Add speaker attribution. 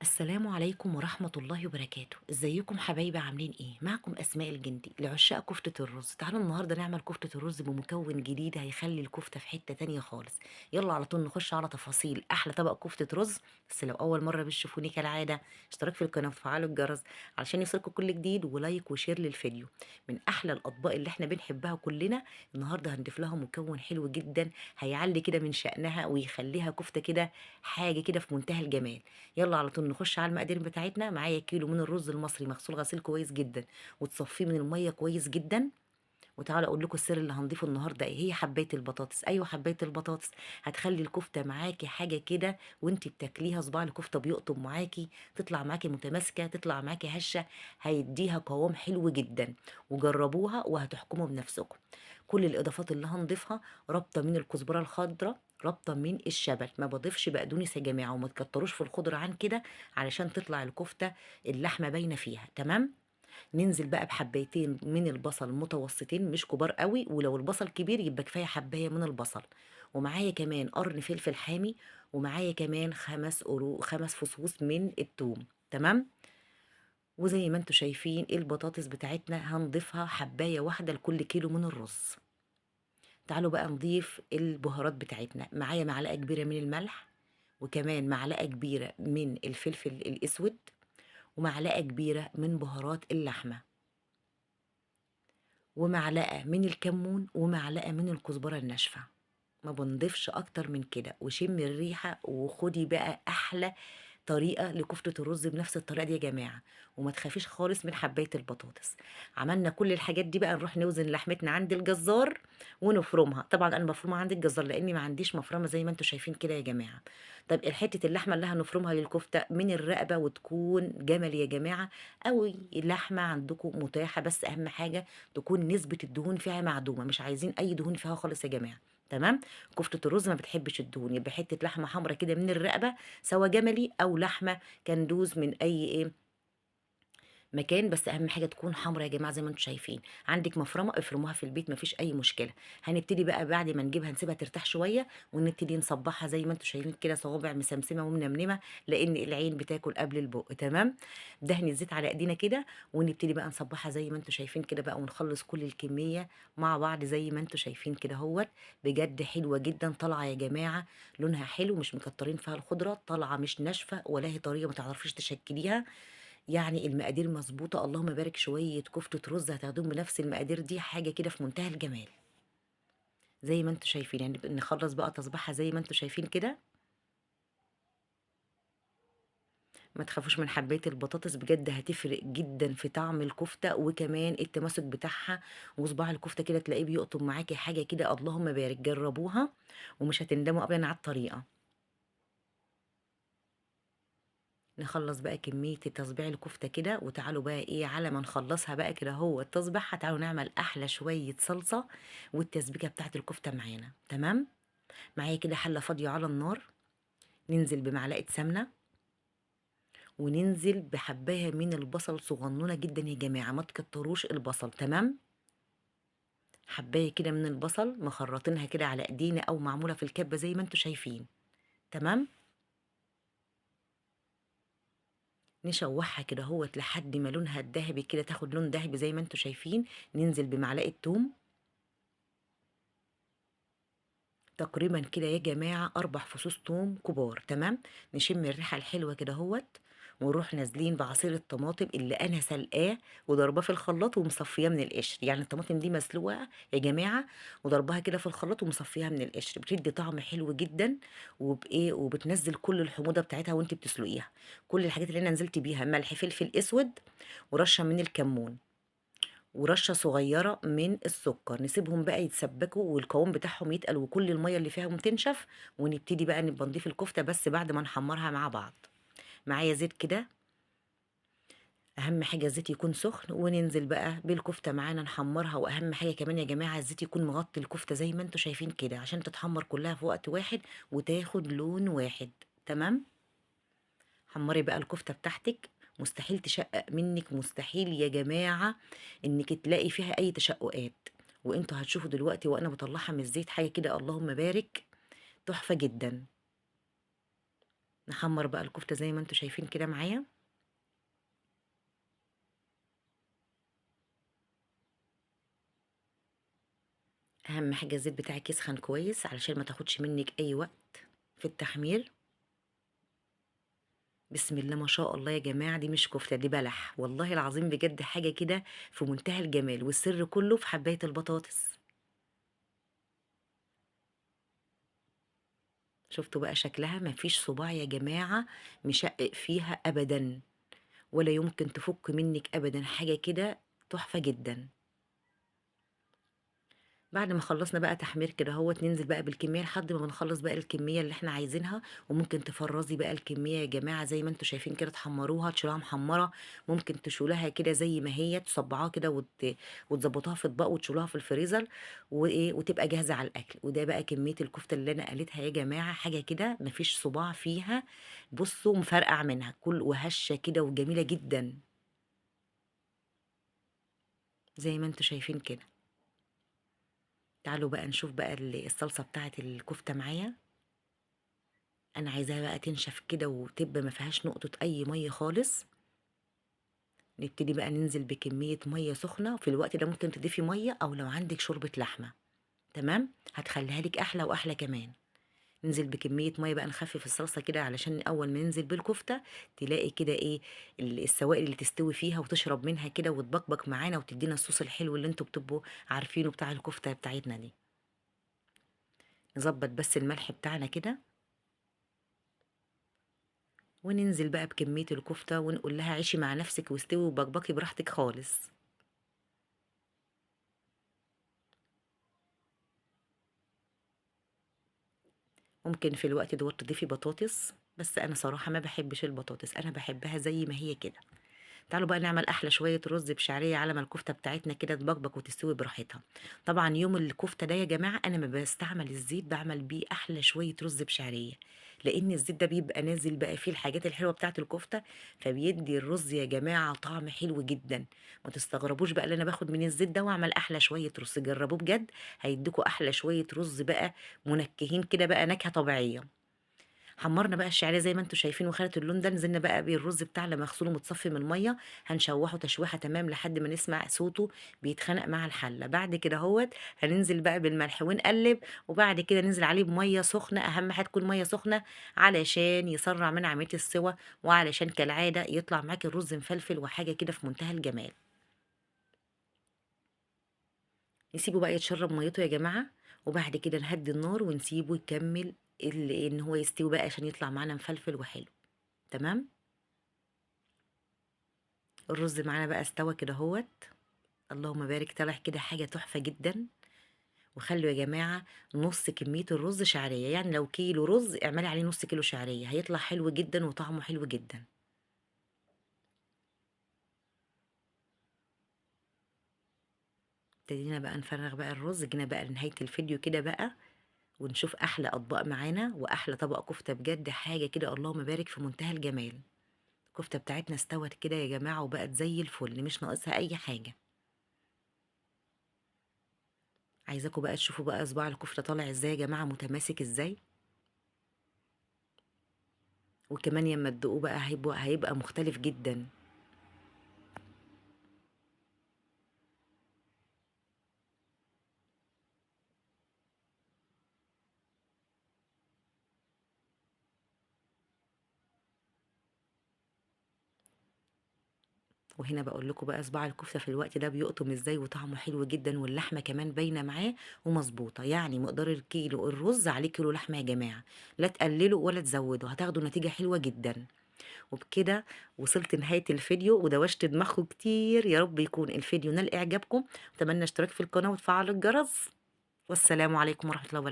Speaker 1: السلام عليكم ورحمة الله وبركاته. ازيكم حبايبي؟ عاملين ايه؟ معكم اسماء الجندي لعشاق كفتة الرز. تعالوا النهاردة نعمل كفتة الرز بمكون جديد هيخلي الكفتة في حتة تانية خالص. يلا على طول نخش على تفاصيل احلى طبق كفتة رز. بس لو اول مرة بتشوفوني كالعادة اشتراك في القناة وتفعلوا الجرس علشان يوصلكم كل جديد، و like و share للفيديو. من احلى الاطباق اللي احنا بنحبها كلنا، النهاردة هنضيف لها مكون حلو جدا هيعلي كده من شأنها ويخليها كفتة كده حاجة كده في منتهى الجمال. يلا على طول نخش على المقادير بتاعتنا. معايا كيلو من الرز المصري مغسول غسيل كويس جدا وتصفية من المية كويس جدا. وتعالوا اقول لكم السر اللي هنضيفه النهارده ايه. هي حبايه البطاطس. ايوه حبايه البطاطس هتخلي الكفتة معاكي حاجة كده وانتي بتاكليها صباع الكفتة بيقطم معاكي، تطلع معاكي متماسكة، تطلع معاكي هشه، هيديها قوام حلو جدا. وجربوها وهتحكموا بنفسكم. كل الاضافات اللي هنضيفها ربطه من الكزبره الخضراء، ربطه من الشبت، ما بضيفش بقدونس يا جماعة، وما تكتروش في الخضرة عن كده علشان تطلع الكفتة اللحمة باينة فيها. تمام. ننزل بقى بحبايتين من البصل متوسطين مش كبار قوي، ولو البصل كبير يبقى كفاية حبايه من البصل. ومعايا كمان قرن فلفل حامي، ومعايا كمان 5 فصوص من الثوم. تمام. وزي ما انتم شايفين البطاطس بتاعتنا هنضيفها حبايه واحدة لكل كيلو من الرز. تعالوا بقى نضيف البهارات بتاعتنا. معايا معلقه كبيرة من الملح، وكمان معلقه كبيرة من الفلفل الاسود، ومعلقة كبيرة من بهارات اللحمة، ومعلقة من الكمون، ومعلقة من الكزبره الناشفه. ما بنضيفش اكتر من كده. وشم الريحة وخدي بقى احلى طريقه لكفته الرز بنفس الطريقة دي يا جماعة، وما تخافيش خالص من حبايه البطاطس. عملنا كل الحاجات دي بقى نروح نوزن لحمتنا عند الجزار ونفرمها. طبعا انا بفرمها عند الجزار لاني ما عنديش مفرمه زي ما انتم شايفين كده يا جماعة. طب حتة اللحمة اللي هنفرمها للكفته من الرقبة وتكون جمل يا جماعة، او اللحمة عندكم متاحة، بس اهم حاجة تكون نسبه الدهون فيها معدومة، مش عايزين اي دهون فيها خالص يا جماعة. تمام. كفتة الرز ما بتحبش الدهون، يبقى حتة لحمة حمرا كده من الرقبة سواء جملي أو لحمة كندوز من أي مكان، بس أهم حاجة تكون حمرا يا جماعة زي ما انتم شايفين. عندك مفرمة افرموها في البيت مفيش أي مشكلة. هنبتدي بقى بعد ما نجيبها نسيبها ترتاح شوية ونبتدي نصبحها زي ما انتم شايفين كده، صوابع مسمسمة ومنمنمة لأن العين بتاكل قبل البق. تمام. دهن الزيت على ايدينا كده ونبتدي بقى نصبحها زي ما انتم شايفين كده بقى، ونخلص كل الكمية مع بعض زي ما انتم شايفين كده اهوت. بجد حلوة جدا طالعة يا جماعة، لونها حلو، مش مكترين فيها الخضرة، طالعة مش ناشفة ولا هي طرية ما تعرفيش تشكليها، يعني المقادير مظبوطة اللهم بارك. شوية كفته رز هتاخدوهم بنفس المقادير دي، حاجة كده في منتهى الجمال زي ما انتم شايفين. يعني نخلص بقى تصبيحها زي ما انتم شايفين كده. ما تخافوش من حبايه البطاطس، بجد هتفرق جدا في طعم الكفتة وكمان التماسك بتاعها، وصباع الكفتة كده تلاقيه بيقطم معاكي حاجة كده اللهم بارك. جربوها ومش هتندموا ابدا على الطريقة. نخلص بقى كمية تصبيع الكفتة كده، وتعالوا بقى على ما نخلصها بقى كده هو التصبيح، تعالوا نعمل أحلى شوية صلصة والتسبيكة بتاعت الكفتة معانا. تمام. معايا كده حلة فاضية على النار، ننزل بمعلقة سمنة، وننزل بحباية من البصل صغنونة جدا يا جماعة، ما تكتروش البصل. تمام. حباية كده من البصل مخرطينها كده على ايدينا او معمولة في الكبة زي ما انتوا شايفين. تمام. نشوحها كده اهوت لحد ما لونها الذهبي كده، تاخد لون ذهبي زي ما انتوا شايفين. ننزل بمعلقه توم تقريبا كده يا جماعة، 4 فصوص توم كبار. تمام. نشم الريحة الحلوة كده اهوت، ونروح نازلين بعصير الطماطم اللي انا سلقاه وضرباه في الخلاط ومصفياه من القشر. يعني الطماطم دي مسلوقة يا جماعة وضربها كده في الخلاط ومصفيها من القشر، بتدي طعم حلو جدا، وبتنزل كل الحموضة بتاعتها وانت بتسلقيها. كل الحاجات اللي انا نزلت بيها ملح، فلفل اسود، ورشه من الكمون، ورشه صغيرة من السكر. نسيبهم بقى يتسبكوا والقوام بتاعهم يتقل وكل المية اللي فيهم تنشف، ونبتدي بقى نبقى نضيف الكفتة بس بعد ما نحمرها مع بعض. معايا زيت كده، اهم حاجة الزيت يكون سخن، وننزل بقى بالكفته معانا نحمرها. واهم حاجة كمان يا جماعة الزيت يكون مغطي الكفتة زي ما انتم شايفين كده عشان تتحمر كلها في وقت واحد وتاخد لون واحد. تمام. حمري بقى الكفتة بتاعتك، مستحيل تشقق منك، مستحيل يا جماعة انك تلاقي فيها اي تشققات، وانتوا هتشوفوا دلوقتي وانا بطلعها من الزيت حاجة كده اللهم بارك تحفة جدا. نحمّر بقى الكفتة زي ما أنتم شايفين كده معايا. أهم حاجة الزيت بتاعِك يسخن كويس علشان ما تاخدش منِّك أي وقت في التحمير. بسم الله ما شاء الله يا جماعة، دي مش كفتة دي بلح، والله العظيم بجد حاجة كده في منتهى الجمال، والسر كله في حباية البطاطس. شفتوا بقى شكلها؟ ما فيش صباع يا جماعة مشقق فيها أبدًا، ولا يمكن تفك منِّك أبدًا، حاجة كده تحفة جدًا. بعد ما خلصنا بقى تحمير كده اهوت، ننزل بقى بالكمية لحد ما بنخلص بقى الكمية اللي احنا عايزينها. وممكن تفرزي بقى الكمية يا جماعة زي ما انتم شايفين كده، تحمروها تشيلوها محمرة، ممكن تشيلوها كده زي ما هي، تصبعوها كده وتظبطوها في اطباق وتشيلوها في الفريزر وتبقى جاهزة على الأكل. وده بقى كمية الكفتة اللي أنا قليتها يا جماعة، حاجة كده مفيش صباع فيها، بصوا مفرقع منها، كل وهشة كده وجميلة جدا زي ما انتم شايفين كده. تعالوا بقى نشوف بقى الصلصة بتاعت الكفتة معايا. أنا عايزاها بقى تنشف كده وتبقى ما فيهاش نقطة أي مية خالص. نبتدي بقى ننزل بكمية مية سخنة. في الوقت ده ممكن تضيفي مية، أو لو عندك شوربة لحمة تمام هتخليها لك أحلى وأحلى كمان. ننزل بكمية مية بقى، نخفف الصلصة كده علشان أول ما ننزل بالكفتة تلاقي كده إيه السوائل اللي تستوي فيها وتشرب منها كده وتبقبق معانا وتدينا الصوص الحلو اللي انتوا بتبقوا عارفينه بتاع الكفتة بتاعتنا دي. نظبط بس الملح بتاعنا كده وننزل بقى بكمية الكفتة ونقول لها عيشي مع نفسك واستوي وبقبقي براحتك خالص. ممكن في الوقت دوت تضيفي بطاطس، بس انا صراحة ما بحبش البطاطس، انا بحبها زي ما هي كده. تعالوا بقى نعمل احلى شوية رز بشعرية على ما الكفتة بتاعتنا كده تبقبق وتستوي براحتها. طبعا يوم الكفتة ده يا جماعة انا ما بستعمل الزيت، بعمل بيه احلى شوية رز بشعرية، لان الزيت ده بيبقى نازل بقى فيه الحاجات الحلوة بتاعت الكفتة، فبيدي الرز يا جماعة طعم حلو جدا. ما تستغربوش بقى اللي انا باخد من الزيت ده واعمل احلى شوية رز، جربوه بجد هيديكوا احلى شوية رز بقى منكهين كده بقى نكهة طبيعية. حمرنا بقى الشعرية زي ما انتم شايفين وخدت اللون ده، نزلنا بقى بالرز بتاعنا مغسول ومتصفي من المية، هنشوحه تشويحه تمام لحد ما نسمع صوته بيتخانق مع الحلة. بعد كده اهوت هننزل بقى بالملح ونقلب، وبعد كده ننزل عليه بميه سخنة، اهم حاجة تكون مية سخنة علشان يسرع من عملية السوى، وعلشان كالعادة يطلع معاك الرز مفلفل وحاجه كده في منتهى الجمال. نسيبه بقى يتشرب ميته يا جماعة، وبعد كده نهدي النار ونسيبه يكمل ان هو يستوي بقى عشان يطلع معانا مفلفل وحلو. تمام، الرز معانا بقى استوى كده اهوت، اللهم بارك، طلع كده حاجة تحفة جدا. وخلوا يا جماعة نص كمية الرز شعرية، يعني لو كيلو رز اعملي عليه نص كيلو شعرية، هيطلع حلو جدا وطعمه حلو جدا. ابتدينا بقى نفرغ بقى الرز، جينا بقى لنهاية الفيديو كده بقى ونشوف احلى اطباق معانا واحلى طبق كفته، بجد حاجة كده اللهم بارك في منتهى الجمال. الكفتة بتاعتنا استوت كده يا جماعة وبقت زي الفل، مش ناقصها اي حاجة. عايزاكم بقى تشوفوا بقى صباع الكفتة طالع ازاي يا جماعة، متماسك ازاي، وكمان يما تدوقوه بقى هيبقى مختلف جدا. وهنا بقول لكم بقى صباع الكفتة في الوقت ده بيقطم ازاي وطعمه حلو جدا، واللحمة كمان باينة معاه ومظبوطه. يعني مقدار الكيلو الرز عليه كيلو لحمه يا جماعة، لا تقللوا ولا تزودوا، هتاخدوا نتيجة حلوة جدا. وبكده وصلت نهاية الفيديو ودوشت دماغكم كتير، يا رب يكون الفيديو نال اعجابكم. اتمنى اشتراك في القناة وتفعلوا الجرس، والسلام عليكم ورحمة الله وبركاته.